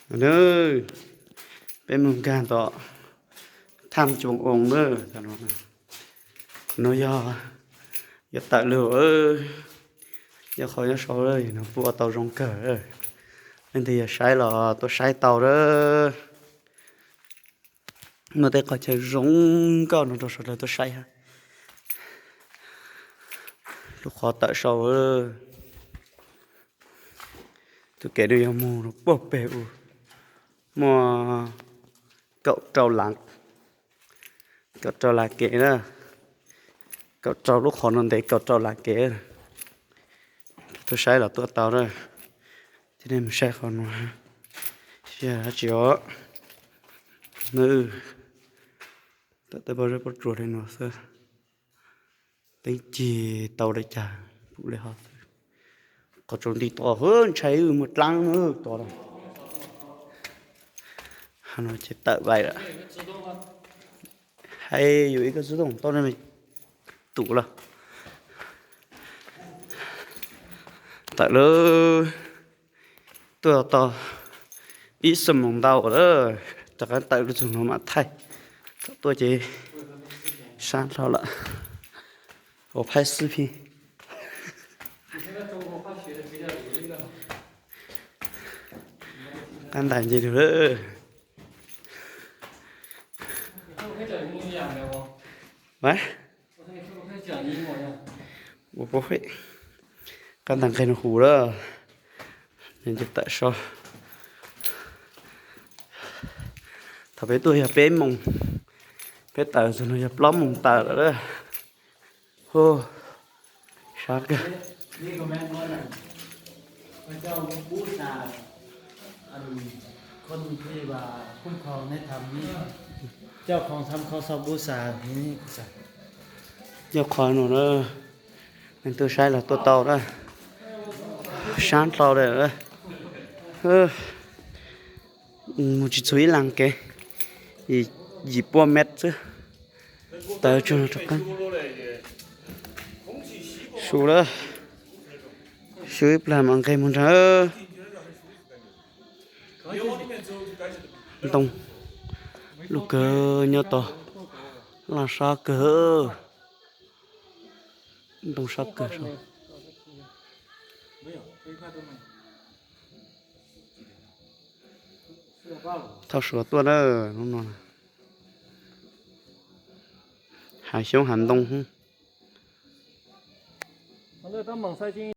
Peb mus nkag tom Tham Cuam Oos na. Qhov no yog, yog tawm lawm, yog qhov nyob saud no puas tau zoo kawg. Leej twg yog saib los tuaj saib tau na. Muaj tej qhov chaw zoo nkauj no rau sawv daws tuaj saib hab. Lub qhov tawm saud, tus kev no yog mus rau puag pem u, muaj kaum rau la, kaum rau la kev na, kaum rau, lub qhov no ntev kaum rau la kev. Tuaj saib los tuaj tau na. Ces nej mus saib qhov no, tsis yog dab tsi os. Nws tawm tej pob zeb pob tsuas li no xwb. Teeb cig tau li cas pum li ho xwb. Qhov tsaus nti tod, ntshai muaj dlaab tod lawm. Ces tawm vais lawm. Hais yus ib koj xub tooj tau nej tus lawm. Tawm lawm, tuaj tau ib xuab moos ntau lawm, rov qab tawm lub txug no mam thaij. Thaum tuaj ces sab dhau lawm. Ua phaib xwb phi. Qab ntais nce dua lawm. Ua pab, qab ntais nqeg no huv lawm. Nce tawm so. Thaum peb tuaj yog peb moos, peb tawm txug no yog plaub moos tawm lawm. Hu, sab kawg. Yog qhov no na, neeg tuaj saib los tuaj tau na. Sab dlhau lawm. Mus tsis txug ib leeg kev, yim puas mev xwb. Tawm tsuag no rov qab su lawm. Su ib plag mam nqeg mus nrag. Ntoo loj kawg nyob tod, laj sab kawg. Ntoo sab kawg. Thauj suav tuaj na, hnub no hav xyoob hav ntoo.